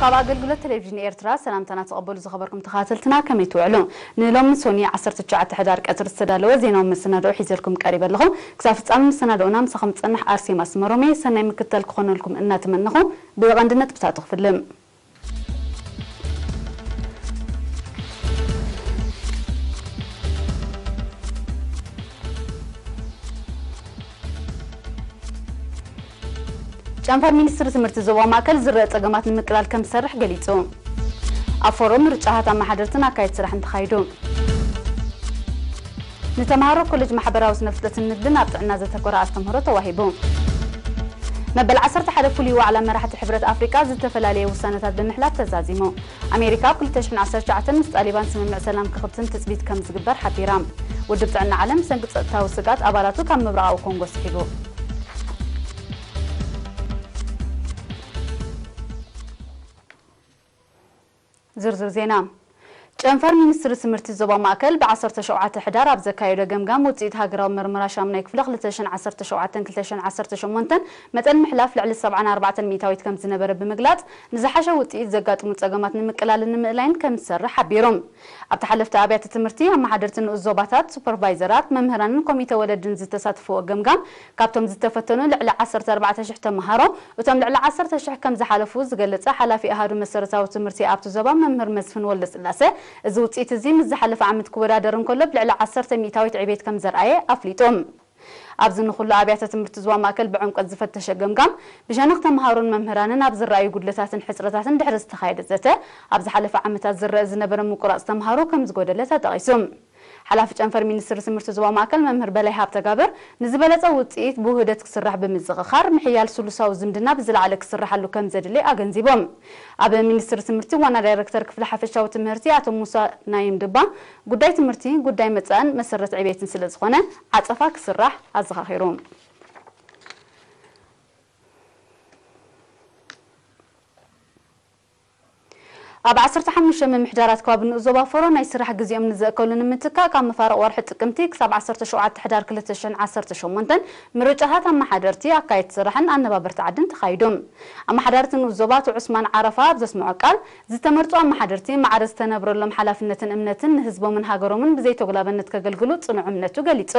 ካብ ኣገልግሎት ቴሌቪዥን ኤርትራ ሰላምታና ተቐበሉ ዝኸበርኩም ተኸታተልትና፣ ከመይ ትውዕሉ? ንሎሚ ሶኒ ዓሰርተ ትሽዓተ ሕዳር ቀትሪ ዝተዳለወ ዜናዊ መሰናድኦ ሒዘልኩም ቀሪበ ኣለኹ። ክሳብ ፍጻመ መሰናድኦና ምሳኹም ዝጸንሕ ኣርሴማ ስመሮሜ፣ ሰናይ ምክትታል ክኾነልኩም እናተመነኹ፣ ብቐንዲ ነጥብታቱ ክፍልም። ጨንፈር ሚኒስትሪ ትምህርቲ ዞባ ማእከል ዝረአ ጸገማት ንምቅላል ከም ዝሰርሕ ገሊጹ። ኣብ ፎሮ ምርጫታት ኣመሓደርትን ኣካየድቲ ስራሕን ተኻይዱ። ንተምሃሮ ኮሌጅ ማሕበራዊ ስነ ፍልጠትን ንግድን ኣብ ጥዕና ዘተኮረ ኣስተምህሮ ተዋሂቡ። መበል ዓሰርተ ሓደ ፍሉይ ዋዕላ መራሕቲ ሕብረት ኣፍሪቃ ዝተፈላለየ ውሳነታት ብምሕላፍ ተዛዚሙ። ኣሜሪካ ኣብ ክልተ ሽሕን ዓሰርተ ትሽዓተን ምስ ጣሊባን ስምምዕ ሰላም ክኽትም ትጽቢት ከም ዝግበር ሓቢራ። ውድብ ጥዕና ዓለም ብሰንኪ ጸጥታዊ ስግኣት ኣባላቱ ካብ ምብራቓዊ ኮንጎ ስሒቡ። ዝርዝር ዜና። ጨንፈር ሚኒስትሪ ትምህርቲ ዞባ ማእከል ብ ዓሰርተ ሸውዓተ ሕዳር ኣብ ዘካየዶ ገምጋም ውጽኢት ሃገራዊ መርመራ ሻሙናይ ክፍሊ ክልተ ሽሕን ዓሰርተ ሸውዓተን ክልተ ሽሕን ዓሰርተ ሸሞንተን መጠን ምሕላፍ ልዕሊ ሰብዓን ኣርባዕተን ሚእታዊት ከም ዝነበረ ብምግላጽ፣ ንዝሓሸ ውጽኢት ዘጋጥሙ ጸገማት ንምቅላልን ንምእላይን ከም ዝሰርሕ ሓቢሩ። ኣብቲ ሓለፍቲ ኣብያተ ትምህርቲ፣ ኣመሓደርቲ ንኡስ ዞባታት፣ ሱፐርቫይዘራት፣ መምህራንን ኮሚተ ወለድን ዝተሳተፍዎ ገምጋም፣ ካብቶም ዝተፈተኑ ልዕሊ ዓሰርተ ኣርባዕተ ሽሕ ተመሃሮ፣ እቶም ልዕሊ ዓሰርተ ሽሕ ከም ዝሓለፉ ዝገለጸ ሓላፊ ኣሃዱ መሰረታዊ ትምህርቲ ኣብቲ ዞባ መምህር መስፍን ወልደስላሰ፣ እዚ ውጽኢት እዚ ምስ ዝሓለፈ ዓመት ክወዳደር እንከሎ ብልዕሊ ዓሰርተ ሚእታዊት ዕቤት ከም ዘርኣየ ኣፍሊጡ። ኣብዚ ንኹሉ ኣብያተ ትምህርቲ ዞባ ማእከል ብዕምቆት ዝፈተሸ ገምጋም፣ ብሸነኽ ተምሃሮን መምህራንን ኣብ ዝረኣዩ ጉድለታትን ሕጽረታትን ድሕሪ ዝተኻየደ ዘተ፣ ኣብ ዝሓለፈ ዓመታት ዝረአ ዝነበረ ምቁራጽ ተምሃሮ ከም ዝጎደለ ተጠቒሱ። ሓላፊ ጨንፈር ሚኒስትሪ ትምህርቲ ዞባ ማእከል መምህር በላይ ሃብተጋብር፣ ንዝበለጸ ውጽኢት ብውህደት ክስራሕ ብምዝኽኻር፣ ምሕያል ስሉሳዊ ዝምድና ብዝለዓለ ክስርሓሉ ከም ዘድሊ ኣገንዚቦም። ኣብ ሚኒስትሪ ትምህርቲ ዋና ዳይረክተር ክፍሊ ሓፈሻዊ ትምህርቲ ኣቶ ሙሳ ናይም ድባ፣ ጉዳይ ትምህርቲ ጉዳይ መጻእን መሰረት ዕቤትን ስለ ዝኾነ፣ ዓጸፋ ክስራሕ ኣዘኻኺሩ። ኣብ ዓሰርተ ሓሙሽተ ምምሕዳራት ከባቢ ንኡስ ዞባ ፎሮ ናይ ስራሕ ግዜኦም ንዘእከሉ ንምትካእ፣ ካብ መፋርቕ ወርሒ ጥቅምቲ ክሳብ ዓሰርተ ሸውዓተ ሕዳር ክልተ ሽሕን ዓሰርተ ሸሞንተን ምርጫታት ኣመሓደርቲ፣ ኣካየድቲ ስራሕን ኣነባበርቲ ዓድን ተኻይዱ። ኣመሓዳርቲ ንኡስ ዞባ ኣቶ ዑስማን ዓረፋ ኣብ ዘስምዖ ቃል፣ ዝተመርጹ ኣመሓደርቲ ማዕረ ዝተነብረሎም ሓላፍነትን እምነትን ንህዝቦምን ሃገሮምን ብዘይተጉላበነት ከገልግሉ ጽኑዕ እምነቱ ገሊጹ።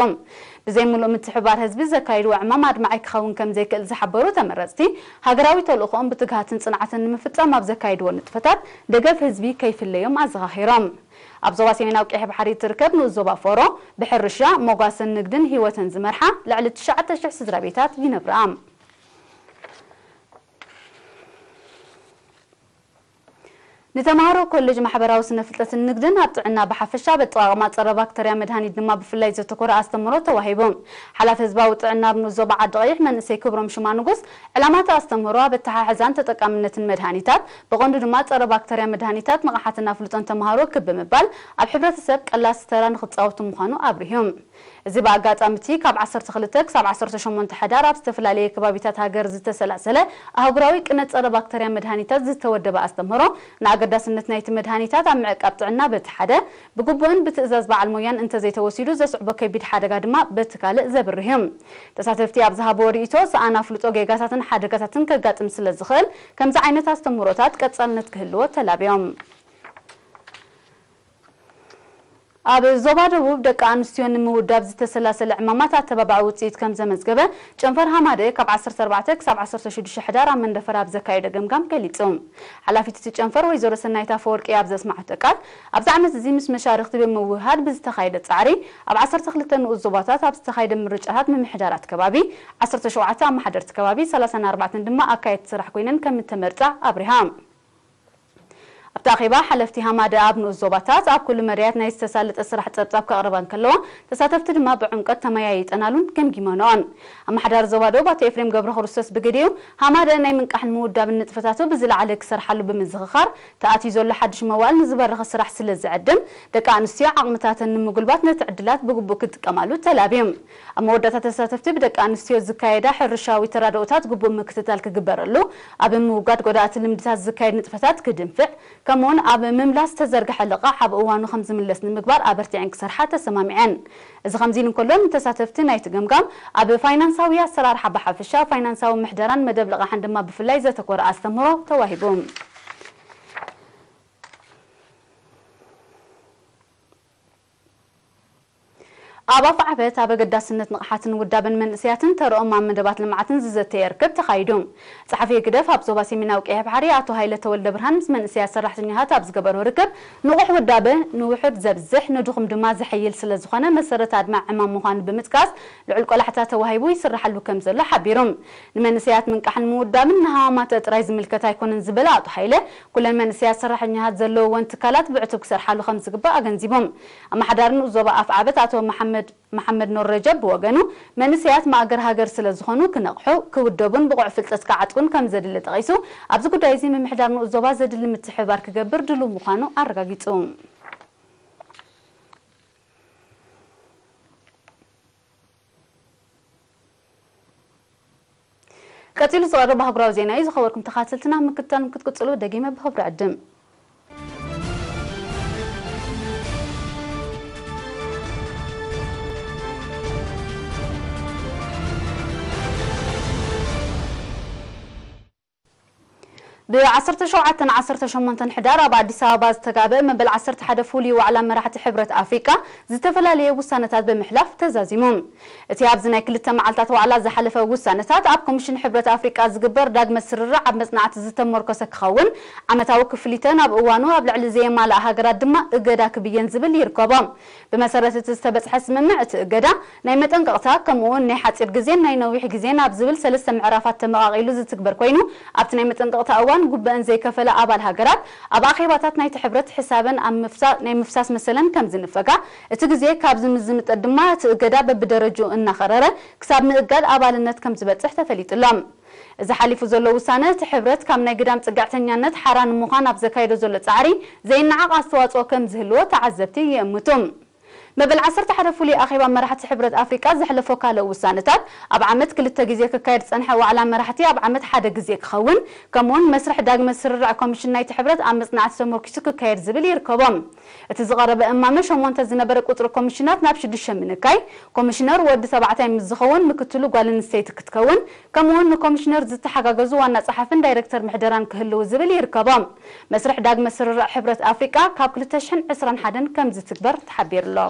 ብዘይ ምሉእ ምትሕብባር ህዝቢ ዘካይድዎ ዕማም ኣድማዒ ክኸውን ከም ዘይክእል ዝሓበሩ ተመረጽቲ፣ ሃገራዊ ተልእኾኦም ብትግሃትን ጽንዓትን ንምፍጻም ኣብ ዘካይድዎ ንጥፈታት ደገፍ ህዝቢ ከይፍለዮም ኣዘኻኺሮም። ኣብ ዞባ ሰሜናዊ ቀይሕ ባሕሪ እትርከብ ንኡስ ዞባ ፎሮ፣ ብሕርሻ፣ ሞጓሰን ንግድን ህይወተን ዝመርሓ ልዕሊ ትሽዓተ ሽሕ ስድራ ቤታት ይነብራ። ንተምሃሮ ኮሌጅ ማሕበራዊ ስነ ፍልጠትን ንግድን ኣብ ጥዕና ብሓፈሻ፣ ኣብ ኣጠቓቕማ ጸረ ባክተርያ መድሃኒት ድማ ብፍላይ ዘተኮረ ኣስተምህሮ ተዋሂቡ። ሓላፊ ህዝባዊ ጥዕና ኣብ ንኡስ ዞባ ዓዲ ቀይሕ መንእሰይ ክብሮም ሽማ ንጉስ፣ ዕላማ እቲ ኣስተምህሮ ኣብ ኣተሓሕዛን ተጠቃምነትን መድሃኒታት፣ ብቐንዱ ድማ ጸረ ባክተርያ መድሃኒታት ንቕሓትን ኣፍልጦን ተምሃሮ ክብ ብምባል፣ ኣብ ሕብረተሰብ ቀላሲ ተራ ንኽጻወቱ ምዃኑ ኣብሪሁ። እዚ ብኣጋጣሚ እቲ ካብ ዓሰርተ ክልተ ክሳብ ዓሰርተ ሸሞንተ ሕዳር ኣብ ዝተፈላለየ ከባቢታት ሃገር ዝተሰላሰለ ኣህጉራዊ ቅነ ጸረ ባክተርያ መድሃኒታት ዝተወደበ ኣስተምህሮ፣ ንኣገዳስነት ናይቲ መድሃኒታት ኣብ ምዕቃብ ጥዕና በቲ ሓደ፣ ብግቡእን ብትእዛዝ በዓል ሞያን እንተዘይተወሲዱ ዘስዕቦ ከቢድ ሓደጋ ድማ በቲ ካልእ ዘብርህ እዩ። ተሳተፍቲ ኣብ ዝሃብዎ ርእይቶ፣ ሰኣን ኣፍልጦ ጌጋታትን ሓደጋታትን ከጋጥም ስለ ዝኽእል፣ ከምዚ ዓይነት ኣስተምህሮታት ቀጻልነት ክህልዎ ተላብዮም። ኣብ ዞባ ደቡብ ደቂ ኣንስትዮ ንምውዳብ ዝተሰላሰለ ዕማማት ኣተባባዒ ውጽኢት ከም ዘመዝገበ ጨንፈር ሃማደኤ ካብ ዓሰርተ ኣርባዕተ ክሳብ ዓሰርተ ሽዱሽተ ሕዳር ኣብ መንደፈራ ኣብ ዘካየዶ ገምጋም ገሊጹ። ሓላፊት እቲ ጨንፈር ወይዘሮ ሰናይት ኣፈወርቂ ኣብ ዘስማዓቶ ቃል፣ ኣብዚ ዓመት እዚ ምስ መሻርኽቲ ብምውህሃድ ብዝተኻየደ ጻዕሪ ኣብ ዓሰርተ ክልተ ንኡስ ዞባታት ኣብ ዝተኻየደ ምርጫታት ምምሕዳራት ከባቢ፣ ዓሰርተ ሸውዓተ ኣመሓደርቲ ከባቢ፣ ሰላሳን ኣርባዕተን ድማ ኣካየድቲ ስራሕ ኮይነን ከም እተመርጻ ኣብሪሃ። ኣብቲ ኣኼባ፣ ሓለፍቲ ሃማደ ኣብ ንኡስ ዞባታት ኣብ ኩሉ መዳያት ናይ ዝተሳለጠ ስራሕ ጸብጻብ ከቕርባ እንከለዋ፣ ተሳተፍቲ ድማ ብዕምቀት ተመያይጠናሉን ገምጊመንኦን። ኣመሓዳሪ ዞባ ደቡብ ኣቶ ኤፍሬም ገብረክርስቶስ ብግዲኡ፣ ሃማደ ናይ ምንቃሕን ምውዳብን ንጥፈታቱ ብዝለዓለ ክሰርሓሉ ብምዝኽኻር፣ ተኣትዩ ዘሎ ሓድሽ መዋእል ንዝበረኸ ስራሕ ስለ ዝዕድም፣ ደቂ ኣንስትዮ ዓቕምታተን ንምጉልባት ነቲ ዕድላት ብግቡእ ክጥቀማሉ ተላብዩ። ኣብ መወዳእታ ተሳተፍቲ ብደቂ ኣንስትዮ ዝካየዳ ሕርሻዊ ተራድኦታት ግቡእ ምክትታል ክግበረሉ፣ ኣብ ምውጋድ ጎዳእቲ ልምድታት ዝካየድ ንጥፈታት ክድንፍዕ፣ ከምኡውን ኣብ ምምላስ ዝተዘርግሐ ልቓሕ ኣብ እዋኑ ከም ዝምለስ ንምግባር ኣበርቲዐን ክሰርሓ ተሰማሚዐን። እዚ ከምዚ ኢሉ እንከሎ፣ ንተሳተፍቲ ናይቲ ገምጋም ኣብ ፋይናንሳዊ ኣሰራርሓ ብሓፈሻ፣ ፋይናንሳዊ ምሕደራን መደብ ልቓሕን ድማ ብፍላይ ዘተኮረ ኣስተምህሮ ተዋሂቡ። ኣብ ኣፍዓበት ኣብ ኣገዳስነት ንቕሓትን ውዳበን መንእሰያትን ተረኦም ኣብ መደባት ልምዓትን ዝዘተየ ርክብ ተኻይዱ። ጸሓፊ ህግደፍ ኣብ ዞባ ሰሜናዊ ቀይሕ ባሕሪ ኣቶ ሃይለ ተወልደ ብርሃን ምስ መንእሰያት ሰራሕተኛታት ኣብ ዝገበሮ ርክብ፣ ንቑሕ ውዳበ ንውሑድ ዘብዝሕ ንድኹም ድማ ዘሐይል ስለ ዝኾነ መሰረት ኣድማዕ ዕማም ምዃኑ ብምጥቃስ፣ ልዑል ቆላሕታ ተዋሂቡ ይስራሓሉ ከም ዘሎ ሓቢሩ። ንመንእሰያት ምንቃሕን ምውዳብን ንሃማማተ ጥራይ ዝምልከት ኣይኮነን ዝበለ ኣቶ ሃይለ፣ ኩለን መንእሰያት ሰራሕተኛታት ዘለውወን ትካላት ብዕቱብ ክሰርሓሉ ከም ዝግባእ ኣገንዚቦም። ኣመሓዳሪ ንኡስ ዞባ ኣፍዓበት ኣቶ መሓመድ መሓመድ ኖር ረጀብ ብወገኑ፣ መንእሰያት ማእገር ሃገር ስለ ዝኾኑ ክነቕሑ፣ ክውደቡን ብቑዕ ፍልጠት ክዓጥቁን ከም ዘድሊ ጠቒሱ፣ ኣብዚ ጉዳይ እዚ ምምሕዳር ንኡስ ዞባ ዘድሊ ምትሕብባር ክገብር ድሉው ምዃኑ ኣረጋጊጹ። ቀጺሉ ዝቐርብ ኣህጉራዊ ዜና እዩ። ዝኸበርኩም ተኻተልትና፣ ምክትታል ክትቅጽሉ ደጊመ ብኽብሪ ዕድም። ብ ዓሰርተ ሸውዓተን ዓሰርተ ሸሞንተን ሕዳር ኣብ ኣዲስ ኣበባ ዝተጋበ መበል ዓሰርተ ሓደ ፍሉይ ዋዕላ መራሕቲ ሕብረት ኣፍሪቃ ዝተፈላለየ ውሳነታት ብምሕላፍ ተዛዚሙ። እቲ ኣብዚ ናይ ክልተ መዓልታት ዋዕላ ዝሓለፈ ውሳነታት ኣብ ኮሚሽን ሕብረት ኣፍሪቃ ዝግበር ዳግመ ስርርዕ ኣብ መጽናዕቲ ዝተመርኮሰ ክኸውን፣ ዓመታዊ ክፍሊተን ኣብ እዋኑ ኣብ ልዕሊ ዘየማልኣ ሃገራት ድማ እገዳ ክብየን ዝብል ይርከቦ። ብመሰረት እቲ ዝተበጽሐ ስምምዕ፣ እቲ እገዳ ናይ መጠንቀቕታ፣ ከምኡ'ውን ናይ ሓጺር ግዜን ናይ ነዊሕ ግዜን ኣብ ዝብል ሰለስተ ምዕራፋት ተመቓቒሉ ዝትግበር ኮይኑ፣ ኣብቲ ናይ መጠንቀቕታ እዋን ጉበአን ዘይከፈላ ኣባል ሃገራት ኣብ ኣኼባታት ናይቲ ሕብረት ሕሳበን ኣብ ምፍሳ-፣ ናይ ምፍሳስ መሰለን ከም ዝንፈጋ፣ እቲ ግዜ ካብዚ ምስ ዝምጠጥ ድማ እቲ እገዳ በብደረጅኡ እናኸረረ ክሳብ ምእጋድ ኣባልነት ከም ዝበጽሕ ተፈሊጡ ኣሎ። እዚ ሓሊፉ ዘሎ ውሳነ፣ እቲ ሕብረት ካብ ናይ ግዳም ጽግዕተኛነት ሓራ ንምዃን ኣብ ዘካየዶ ዘሎ ጻዕሪ ዘይነዓቕ ኣስተዋጽኦ ከም ዝህልዎ ተዓዘብቲ ይእምቱ። መበል ዓሰርተ ሓደ ፍሉይ ኣኼባ መራሕቲ ሕብረት ኣፍሪቃ ዘሕለፎ ካልእ ውሳነታት፣ ኣብ ዓመት ክልተ ግዜ ክካየድ ዝጸንሐ ዋዕላ መራሕቲ ኣብ ዓመት ሓደ ግዜ ክኸውን፣ ከምኡውን መስርሕ ዳግመ ስርርዕ ኮሚሽን ናይቲ ሕብረት ኣብ መጽናዕቲ ተመርኪሱ ክካየድ ዝብል ይርከቦም። እቲ ዝቐረበ እማመ ሸሞንተ ዝነበረ ቁጽሪ ኮሚሽናት ናብ ሽዱሽተ ምንካይ፣ ኮሚሽነር ወዲ ተባዕታይ ምስ ዝኸውን ምክትሉ ጓል ኣንስተይቲ ክትከውን፣ ከምኡውን ንኮሚሽነር ዝተሓጋገዙ ዋና ጸሓፍን ዳይሬክተር ምሕደራን ክህልዉ ዝብል ይርከቦም። መስርሕ ዳግመ ስርርዕ ሕብረት ኣፍሪቃ ካብ ክልተ ሽሕን ዕስራን ሓደን ከም ዝትግበር ተሓቢሩ ኣሎ።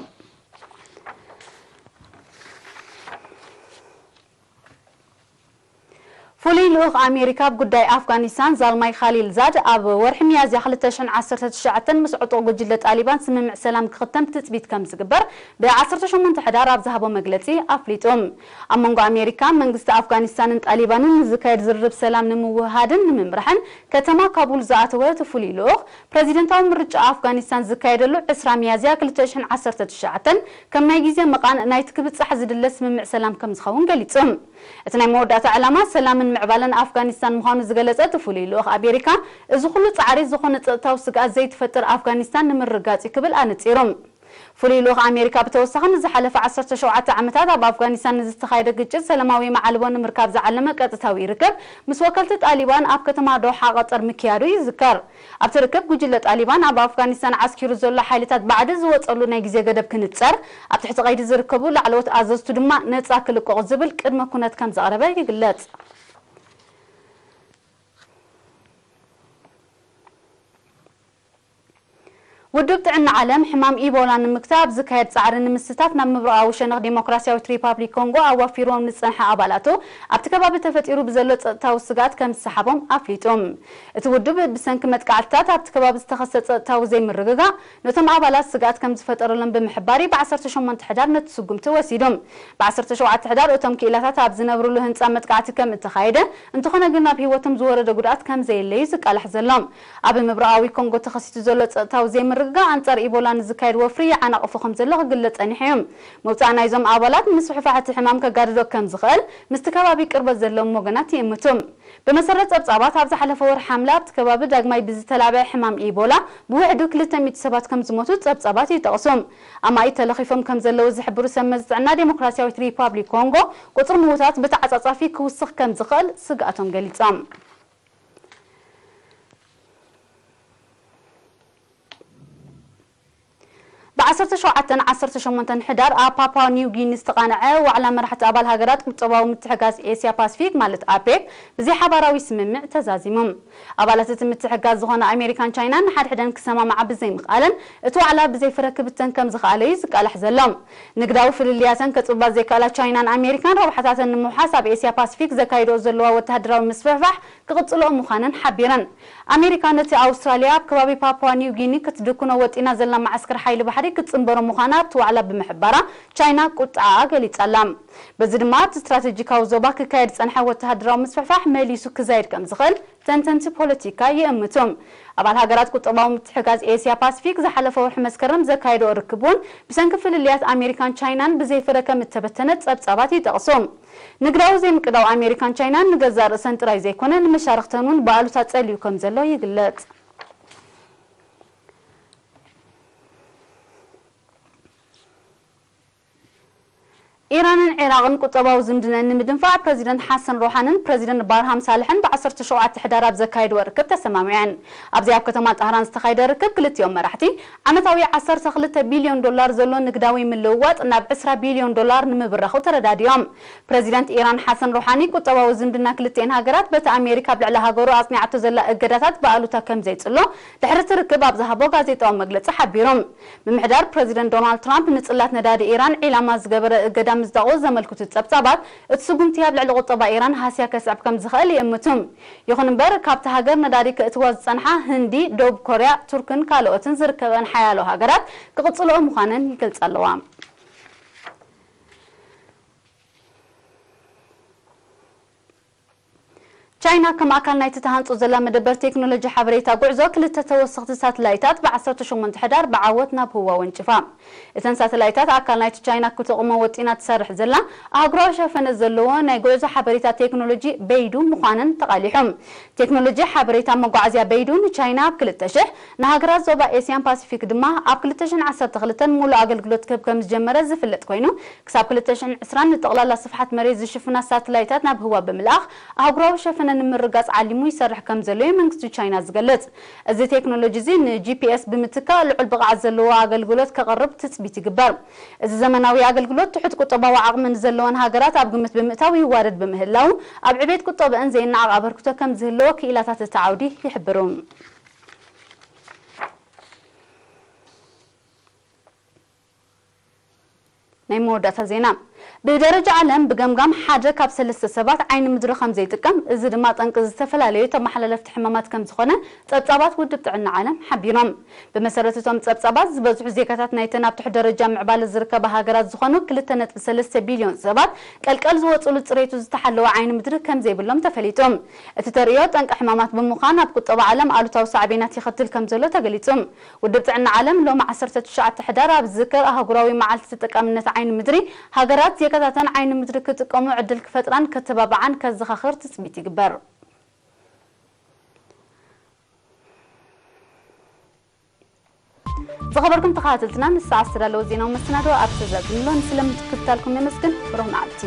ፍሉይ ልኡኽ ኣሜሪካ ኣብ ጉዳይ ኣፍጋኒስታን ዛልማይ ኻሊል ዛድ ኣብ ወርሒ ሚያዝያ ክልተ ሽሕን ዓሰርተ ትሽዓተን ምስ ዕጡቕ ጉጅለ ጣሊባን ስምምዕ ሰላም ክኽተም ትጽቢት ከም ዝግበር ብ ዓሰርተ ሸሞንተ ሕዳር ኣብ ዝሃቦ መግለጺ ኣፍሊጡ። ኣብ መንጎ ኣሜሪካ፣ መንግስቲ ኣፍጋኒስታንን ጣሊባንን ንዝካየድ ዝርርብ ሰላም ንምውህሃድን ንምምራሕን ከተማ ካቡል ዝኣተወ እቲ ፍሉይ ልኡኽ፣ ፕረዚደንታዊ ምርጫ ኣፍጋኒስታን ዝካየደሉ ዕስራ ሚያዝያ ክልተ ሽሕን ዓሰርተ ትሽዓተን ከም ናይ ግዜ መቓን ናይቲ ክብጻሕ ዝድለ ስምምዕ ሰላም ከም ዝኸውን ገሊጹ። እቲ ናይ መወዳእታ ዕላማ ሰላምን ምዕባለን ኣፍጋኒስታን ምዃኑ ዝገለጸ እቲ ፍሉይ ልኡኽ ኣሜሪካ፣ እዚ ኩሉ ጻዕሪ ዝኾነ ጸጥታዊ ስግኣት ዘይትፈጥር ኣፍጋኒስታን ንምርግጋጽ እዩ ክብል ኣነጺሩ። ፍሉይ ልኡኽ ኣሜሪካ ብተወሳኺ ንዝሓለፈ ዓሰርተ ሸውዓተ ዓመታት ኣብ ኣፍጋኒስታን ንዝተኻየደ ግጭት ሰላማዊ መዓልቦ ንምርካብ ዝዓለመ ቀጥታዊ ርክብ ምስ ወከልቲ ጣሊባን ኣብ ከተማ ዶሓ ቀጠር ምክያዱ ይዝከር። ኣብቲ ርክብ ጉጅለ ጣሊባን ኣብ ኣፍጋኒስታን ዓስኪሩ ዘሎ ሓይልታት ባዕዲ ዝወጸሉ ናይ ግዜ ገደብ ክንጸር፣ ኣብ ትሕቲ ቀይዲ ዝርከቡ ላዕለዎት ኣዘዝቱ ድማ ነጻ ክልቀቑ ዝብል ቅድመ ኩነት ከም ዘቕረበ ይግለጽ። ውድብ ጥዕና ዓለም ሕማም ኢቦላ ንምግታእ ኣብ ዝካየድ ጻዕሪ ንምስታፍ ናብ ምብራቓዊ ሸነኽ ዴሞክራሲያዊት ሪፓብሊክ ኮንጎ ኣዋፊርዎም ንዝጸንሐ ኣባላቱ ኣብቲ ከባቢ ተፈጢሩ ብዘሎ ጸጥታዊ ስግኣት ከም ዝሰሓቦም ኣፍሊጡ። እቲ ውድብ ብሰንኪ መጥቃዕትታት ኣብቲ ከባቢ ዝተኸስተ ጸጥታዊ ዘይምርግጋእ ነቶም ኣባላት ስግኣት ከም ዝፈጠረሎም ብምሕባር ብ ዓሰርተ ሸሞንተ ሕዳር ነቲ ስጉምቲ ወሲዱ። ብ ዓሰርተ ሸውዓተ ሕዳር እቶም ክኢላታት ኣብ ዝነብርሉ ህንጻ መጥቃዕቲ ከም እተኻየደ፣ እንተኾነ ግን ኣብ ህይወቶም ዝወረደ ጉድኣት ከም ዘየለዩ ዝቃላሕ ዘሎ። ኣብ ምብራቓዊ ኮንጎ ተኸሲቱ ዘሎ ጸጥታዊ ዘይምርግጋእ ኣንጻር ኢቦላ ንዝካየድ ወፍሪ ይዓናቕፎ ከም ዘሎ ክግለጽ ጸኒሑ እዩ። ምውጻእ ናይዞም ኣባላት ምስፍሕፋሕ እቲ ሕማም ከጋድዶ ከም ዝኽእል ምስቲ ከባቢ ቅርበት ዘለዎም ወገናት ይእምቱ። ብመሰረት ጸብጻባት፣ ኣብ ዝሓለፈ ወርሒ ሓምለ ኣብቲ ከባቢ ዳግማይ ብዝተላብዐ ሕማም ኢቦላ ብውሕዱ ክልተ ሚእቲ ሰባት ከም ዝሞቱ ጸብጻባት ይጠቕሱ። ኣማኢት ተለኺፎም ከም ዘለዉ ዝሕብሩ ሰብ መዚ ጥዕና ዴሞክራሲያዊት ሪፓብሊክ ኮንጎ፣ ቁጽሪ ምዉታት ብተዓጻጻፊ ክውስኽ ከም ዝኽእል ስግኣቶም ገሊጾም። ዓሰርተ ሸውዓተን ዓሰርተ ሸሞንተን ሕዳር ኣብ ፓፓ ኒው ጊኒ ዝተቓነዐ ዋዕላ መራሕቲ ኣባል ሃገራት ቁጠባዊ ምትሕጋዝ ኤስያ ፓሲፊክ ማለት ኣፔክ ብዘይ ሓባራዊ ስምምዕ ተዛዚሙ። ኣባላት እቲ ምትሕጋዝ ዝኾነ ኣሜሪካን ቻይናን ንሓድሕደን ክሰማማዓ ብዘይምኽኣለን እቲ ዋዕላ ብዘይ ፍረ ክብተን ከም ዝኸኣለ እዩ ዝቃላሕ ዘሎ። ንግዳዊ ፍልልያተን ከጽባ ዘይከኣላ ቻይናን ኣሜሪካን ረብሓታተን ንምውሓስ ኣብ ኤስያ ፓሲፊክ ዘካይድኦ ዘለዋ ወተሃደራዊ ምስፍሕፋሕ ክቕጽልኦ ምዃነን ሓቢረን። ኣሜሪካ ነቲ ኣውስትራልያ ኣብ ከባቢ ፓፑዋ ኒው ጊኒ ክትድኩኖ ወጢና ዘላ መዓስከር ሓይሊ ባሕሪ ክትጽንበሮ ምዃና ኣብቲ ዋዕላ ብምሕባራ ቻይና ቁጥዓኣ ገሊጻ ኣላ። በዚ ድማ ኣብቲ ስትራቴጂካዊ ዞባ ክካየድ ዝጸንሐ ወተሃደራዊ ምስፍሕፋሕ መሊሱ ክዛይድ ከም ዝኽእል ተንተንቲ ፖለቲካ ይእምቱ። ኣባል ሃገራት ቁጠባዊ ምትሕጋዝ ኤስያ ፓሲፊክ ዝሓለፈ ወርሒ መስከረም ዘካየደኦ ርክብ እውን ብሰንኪ ፍልልያት ኣሜሪካን ቻይናን ብዘይፍረ ከም እተበተነ ጸብጻባት ይጠቕሱ። ንግዳዊ ዘይምቅዳው ኣሜሪካን ቻይናን ንገዛእ ርእሰን ጥራይ ዘይኮነ ንመሻርኽተን እውን ብኣሉታ ጸልዩ ከም ዘሎ ይግለጽ። ኢራንን ዒራቕን ቁጠባዊ ዝምድነን ንምድንፋዕ ፕረዚደንት ሓሰን ሮሓንን ፕረዚደንት ባርሃም ሳልሕን ብ ዓሰርተ ሸውዓተ ሕዳር ኣብ ዘካየድዎ ርክብ ተሰማሚዐን። ኣብዚ ኣብ ከተማ ጣህራን ዝተኻየደ ርክብ ክልቲኦም መራሕቲ ዓመታዊ ዓሰርተ ክልተ ቢልዮን ዶላር ዘሎ ንግዳዊ ምልውዋጥ ናብ ዕስራ ቢልዮን ዶላር ንምብራኹ ተረዳዲኦም። ፕረዚደንት ኢራን ሓሰን ሮሓኒ ቁጠባዊ ዝምድና ክልቲኤን ሃገራት በቲ ኣሜሪካ ኣብ ልዕሊ ሃገሩ ኣጽኒዓቶ ዘላ እገዳታት ብኣሉታ ከም ዘይጽሎ ድሕሪ እቲ ርክብ ኣብ ዝሃቦ ጋዜጣዊ መግለጺ ሓቢሩ። ምምሕዳር ፕረዚደንት ዶናልድ ትራምፕ ንጽላት ነዳዲ ኢራን ዒላማ ዝገበረ እገዳ ምጽዳቑ ዘመልክቱ ጸብጻባት፣ እቲ ስጉምቲ ኣብ ልዕሊ ቁጠባ ኢራን ሃስያ ከስዕብ ከም ዝኽእል ይእምቱ። ይኹን እምበር፣ ካብቲ ሃገር ነዳዲ ከእትዋ ዝጸንሓ ህንዲ፣ ደቡብ ኮርያ፣ ቱርክን ካልኦትን ዝርከበን ሓያሎ ሃገራት ክቕጽልኦ ምዃነን ይገልጻ ኣለዋ። ቻይና ከም ኣካል ናይቲ ተሃንጾ ዘላ መደበር ቴክኖሎጂ ሓበሬታ ጉዕዞ ክልተ ተወሰኽቲ ሳትላይታት ብ ዓሰርተ ሸሞንተ ሕዳር ብዓወት ናብ ህዋ ወንጭፋ። እተን ሳተላይታት ኣካል ናይቲ ቻይና ክትቕሞ ወጢና ትሰርሕ ዘላ ኣህጉራዊ ሸፈነ ዘለዎ ናይ ጉዕዞ ሓበሬታ ቴክኖሎጂ በይዱ ምዃነን ተቓሊሑ። ቴክኖሎጂ ሓበሬታ መጓዓዝያ በይዱ ንቻይና ኣብ ክልተ ሽሕ፣ ንሃገራት ዞባ ኤስያን ፓሲፊክ ድማ ኣብ ክልተ ሽሕን ዓሰርተ ክልተን ሙሉእ ኣገልግሎት ክህብ ከም ዝጀመረ ዝፍለጥ ኮይኑ፣ ክሳብ ክልተ ሽሕን ዕስራን ንጠቕላላ ስፍሓት መሬት ዝሽፍና ሳተላይታት ናብ ህዋ ብምልኣኽ ኣህጉራዊ ሸፈነ ንምርጋጽ ዓሊሙ ይሰርሕ ከም ዘሎ እዩ መንግስቲ ቻይና ዝገልጽ። እዚ ቴክኖሎጂ እዚ ንጂፒኤስ ብምትካእ ልዑል ብቕዓት ዘለዎ ኣገልግሎት ከቕርብ ትጽቢት ይግበር። እዚ ዘመናዊ ኣገልግሎት ትሑት ቁጠባዊ ዓቕሚ ንዘለወን ሃገራት ኣብ ግምት ብምእታው ይዋደድ ብምህላው ኣብ ዕቤት ቁጠብአን ዘይነዓቕ ኣበርክቶ ከም ዝህልዎ ክኢላታት እቲ ዓውዲ ይሕብሩ። ናይ መወዳእታ ዜና። ብደረጃ ዓለም ብገምጋም ሓደ ካብ ሰለስተ ሰባት ዓይኒ ምድሪ ከም ዘይጥቀም፣ እዚ ድማ ጠንቂ ዝተፈላለዩ ተመሓላለፍቲ ሕማማት ከም ዝኾነ ጸብጻባት ውድብ ጥዕና ዓለም ሓቢሮም። ብመሰረት እቶም ጸብጻባት፣ ዝበዝሑ ዜጋታት ናይተን ኣብ ትሑት ደረጃ ምዕባለ ዝርከባ ሃገራት ዝኾኑ ክልተ ነጥቢ ሰለስተ ቢልዮን ሰባት ቀልቀል ዝወጽሉ ጽሬቱ ዝተሓለወ ዓይኒ ምድሪ ከም ዘይብሎም ተፈሊጡ። እቲ ተርእዮ ጠንቂ ሕማማት ብምዃን ኣብ ቁጠባ ዓለም ኣሉታዊ ሳዕቤናት የኸትል ከም ዘሎ ተገሊጹ። ውድብ ጥዕና ዓለም ሎሚ ዓሰርተ ትሽዓተ ሕዳር ኣብ ዝዝከር ኣህጉራዊ መዓልቲ ተጠቃምነት ዓይኒ ምድሪ፣ ሃገራት ዜጋታተን ዓይኒ ምድሪ ክጥቀሙ ዕድል ክፈጥራን ከተባብዓን ከዘኻኽር ትጽቢት ይግበር። ዝኸበርኩም ተኸታተልትና፣ ንሰዓት ዝተዳለወ ዜናዊ መሰናዶ ኣብ ተዛዝምሎ፣ ስለምትክታልኩም ነመስግን። ብሩህ መዓልቲ።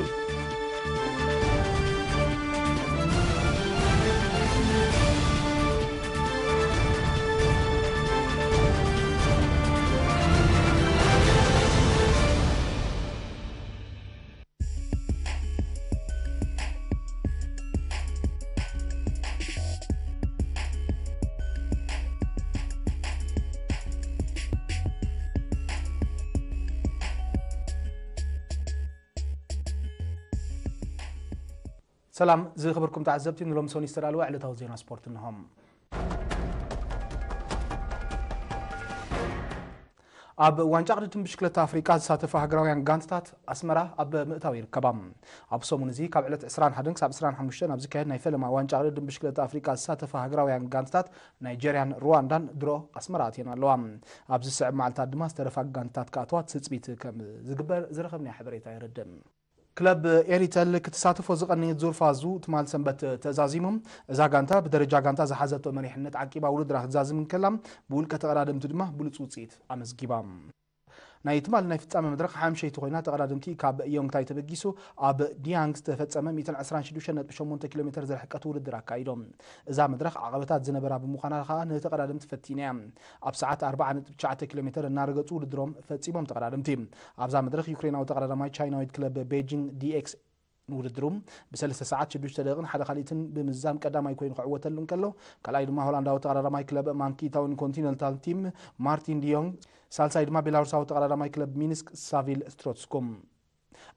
ሰላም ዝኸበርኩም ተዓዘብቲ፣ ንሎሚ ሰኑይ ዝተዳለወ ዕለታዊ ዜና ስፖርት እንሆ። ኣብ ዋንጫ ቅድድም ብሽክለታ ኣፍሪቃ ዝሳተፋ ሃገራውያን ጋንታታት ኣስመራ ኣብ ምእታው ይርከባ። ኣብ ሰሙን እዚ ካብ ዕለት ዕስራን ሓደን ክሳብ ዕስራን ሓሙሽተን ኣብ ዝካየድ ናይ ፈለማ ዋንጫ ቅድድም ብሽክለታ ኣፍሪቃ ዝሳተፋ ሃገራውያን ጋንታታት ናይጀርያን ሩዋንዳን ድሮ ኣስመራ ኣትየን ኣለዋ። ኣብዚ ዝስዕብ መዓልታት ድማ ዝተረፋ ጋንታታት ክኣትዋ ትጽቢት ከም ዝግበር ዝረኸብናዮ ሓበሬታ የረድእ። ክለብ ኤሪተል ክትሳተፎ ዝቐነየት ዙር ፋዙ ትማል ሰንበት ተዛዚሙ። እዛ ጋንታ ብደረጃ ጋንታ ዝሓዘቶ መሪሕነት ዓቂባ ውድድራ ክትዛዝም እንከላ፣ ብውልቀ ተቐዳደምቲ ድማ ብሉጽ ውጽኢት ኣመዝጊባ። ናይ ትማሊ ናይ ፍጻመ መድረኽ ሓምሸይቲ ኮይና፣ ተቐዳደምቲ ካብ ዮንግታይ ተበጊሱ ኣብ ዲያንግ ዝተፈጸመ ሚእትን ዕስራን ሽዱሽተን ነጥቢ ሸሞንተ ኪሎ ሜተር ዝርሕቀት ውድድር ኣካይዶም። እዛ መድረኽ ዓቐበታት ዝነበራ ብምዃና ከኣ ንተቐዳደምቲ ፈቲና እያ። ኣብ ሰዓት ኣርብዓ ነጥቢ ትሽዓተ ኪሎ ሜተር እናረገጹ ውድድሮም ፈጺሞም ተቐዳደምቲ። ኣብዛ መድረኽ ዩክሬናዊ ተቐዳዳማይ ቻይናዊት ክለብ ቤጂንግ ዲኤክስ ንውድድሩ ብሰለስተ ሰዓት ሽዱሽተ ደቂቕን ሓደ ካልኢትን ብምዝዛም ቀዳማይ ኮይኑ ክዕወተሉ እንከሎ፣ ካልኣይ ድማ ሆላንዳዊ ተቐዳዳማይ ክለብ ማንኪታውን ኮንቲነንታል ቲም ማርቲን ዲዮንግ፣ ሳልሳይ ድማ ቤላሩሳዊ ተቐዳዳማይ ክለብ ሚንስክ ሳቪል ስትሮትስኩም።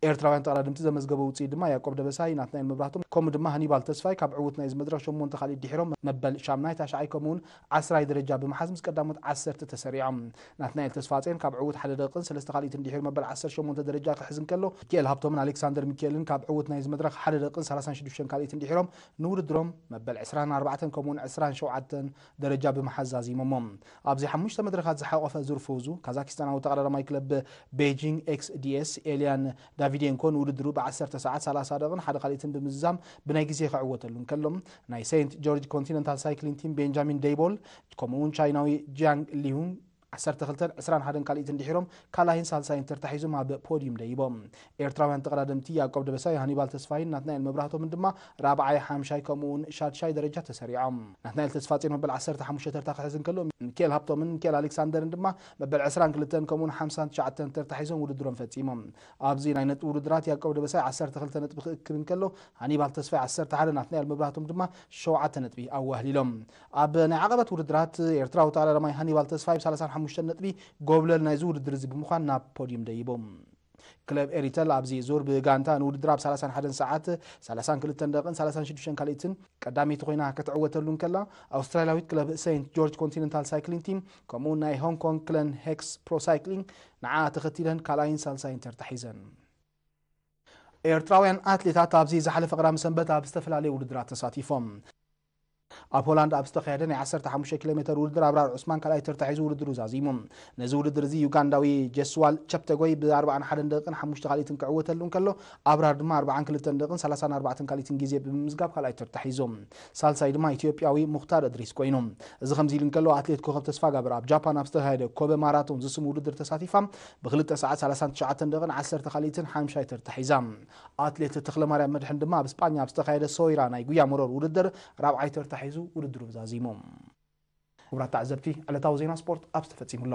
ኤርትራውያን ተቐዳደምቲ ዘመዝገበ ውፅኢት ድማ ያዕቆብ ደበሳይ፣ ናትናኤል መብራህቶም ከምኡ ድማ ሃኒባል ተስፋይ ካብ ዕውት ናይዚ መድረኽ ሸሞንተ ካልኢት ድሒሮም መበል ሻምናይ፣ ታሽዓይ ከምኡውን ዓስራይ ደረጃ ብምሓዝ ምስ ቀዳሞት ዓሰርተ ተሰሪዖም። ናትናኤል ተስፋጼን ካብ ዕውት ሓደ ደቂቕን ሰለስተ ካልኢትን ድሒሩ መበል ዓሰርተ ሸሞንተ ደረጃ ክሕዝ እንከሎ፣ ሚኪኤል ሃብቶምን ኣሌክሳንደር ሚኪኤልን ካብ ዕውት ናይዚ መድረኽ ሓደ ደቂቕን ሰላሳን ሽዱሽተን ካልኢትን ድሒሮም ንውድድሮም መበል ዕስራን ኣርባዕተን ከምኡውን ዕስራን ሸውዓተን ደረጃ ብምሓዝ ዛዚሞሞ። ኣብዚ ሓሙሽተ መድረኻት ዝሓቆፈ ዙር ፈውዙ፣ ካዛኪስታናዊ ተቐዳዳማይ ክለብ ቤጂንግ ኤክስ ዲ ኤስ ኤልያን ዳቪዴንኮ ንውድድሩ ብ ዓሰርተ ሰዓት ሰላሳ ደቂቕን ሓደ ካልኢትን ብምዝዛም ብናይ ግዜ ክዕወተሉ እንከሎ፣ ናይ ሴንት ጆርጅ ኮንቲነንታል ሳይክሊን ቲም ቤንጃሚን ደይቦል ከምኡውን ቻይናዊ ጂያንግ ሊሁን ዓሰርተ ክልተን ዕስራን ሓደን ካልኢትን ድሒሮም ካልኣይን ሳልሳይን ተርታ ሒዞም ኣብ ፖዲዩም ደይቦም። ኤርትራውያን ተቐዳደምቲ ያዕቆብ ደበሳይ፣ ሃኒባል ተስፋይን ናትናኤል መብራህቶምን ድማ ራብዓይ፣ ሓምሻይ ከምኡውን ሻድሻይ ደረጃ ተሰሪዖም። ናትናኤል ተስፋጼን መበል ዓሰርተ ሓሙሽተ ተርታ ክሕዝ እንከሎ፣ ሚኪኤል ሃብቶምን ሚኪኤል ኣሌክሳንደርን ድማ መበል ዕስራን ክልተን ከምኡውን ሓምሳን ትሽዓተን ተርታ ሒዞም ውድድሮም ፈጺሞም። ኣብዚ ናይ ነጥቢ ውድድራት ያዕቆብ ደበሳይ ዓሰርተ ክልተ ነጥቢ ክእክብ እንከሎ፣ ሃኒባል ተስፋይ ዓሰርተ ሓደ፣ ናትናኤል መብራህቶም ድማ ሸውዓተ ነጥቢ ኣዋህሊሎም። ኣብ ናይ ዓቐበት ውድድራት ኤርትራዊ ተቐዳዳማይ ሃኒባል ተስፋይ ብ ሰላሳን ሓሙሽተን ነጥቢ ጎብለል ናይዚ ውድድር እዚ ብምዃን ናብ ፖዲዩም ደይቡ። ክለብ ኤሪተል ኣብዚ ዙር ብጋንታ ንውድድር ኣብ ሰላሳን ሓደን ሰዓት ሰላሳን ክልተን ደቂቕን ሰላሳን ሽዱሽተን ካልኢትን ቀዳመይቲ ኮይና ክትዕወተሉ እንከላ፣ ኣውስትራልያዊት ክለብ ሴንት ጆርጅ ኮንቲነንታል ሳይክሊንግ ቲም ከምኡ ናይ ሆንግ ኮንግ ክለን ሄክስ ፕሮ ሳይክሊንግ ንዓ ተኸቲለን ካልኣይን ሳልሳይን ተርታ ሒዘን። ኤርትራውያን ኣትሌታት ኣብዚ ዝሓለፈ ቀዳም ሰንበት ኣብ ዝተፈላለዩ ውድድራት ተሳቲፎም። ኣብ ሆላንድ ኣብ ዝተኻየደ ናይ ዓሰርተ ሓሙሽተ ኪሎ ሜተር ውድድር ኣብራር ዑስማን ካልኣይ ተርታ ሒዙ ውድድሩ ዛዚሙ። ነዚ ውድድር እዚ ዩጋንዳዊ ጀስዋል ቸፕተጎይ ብ ኣርባዓን ሓደን ደቂቕን ሓሙሽተ ካልኢትን ክዕወተሉ እንከሎ፣ ኣብራር ድማ ኣርባዓን ክልተን ደቂቕን ሰላሳን ኣርባዕተን ካልኢትን ግዜ ብምምዝጋብ ካልኣይ ተርታ ሒዙ። ሳልሳይ ድማ ኢትዮጵያዊ ሙኽታር እድሪስ ኮይኑ። እዚ ከምዚ ኢሉ እንከሎ፣ ኣትሌት ኮኸብ ተስፋጋብር ኣብ ጃፓን ኣብ ዝተኻየደ ኮበ ማራቶን ዝስሙ ውድድር ተሳቲፋ ብክልተ ሰዓት ሰላሳን ትሽዓተን ደቂቕን ዓሰርተ ካልኢትን ሓምሻይ ተርታ ሒዛ። ኣትሌት ተኽለማርያም መድሕን ድማ ኣብ ስጳኛ ኣብ ዝተኻየደ ሶይራ ናይ ጉያ መሮር ውድድር ራብዓይ ተርታ ሒዙ ውድድሩ ዛዚሙ። ክቡራት ተዓዘብቲ፣ ዕለታዊ ዜና ስፖርት ኣብዚ ተፈጺሙ ኣሎ።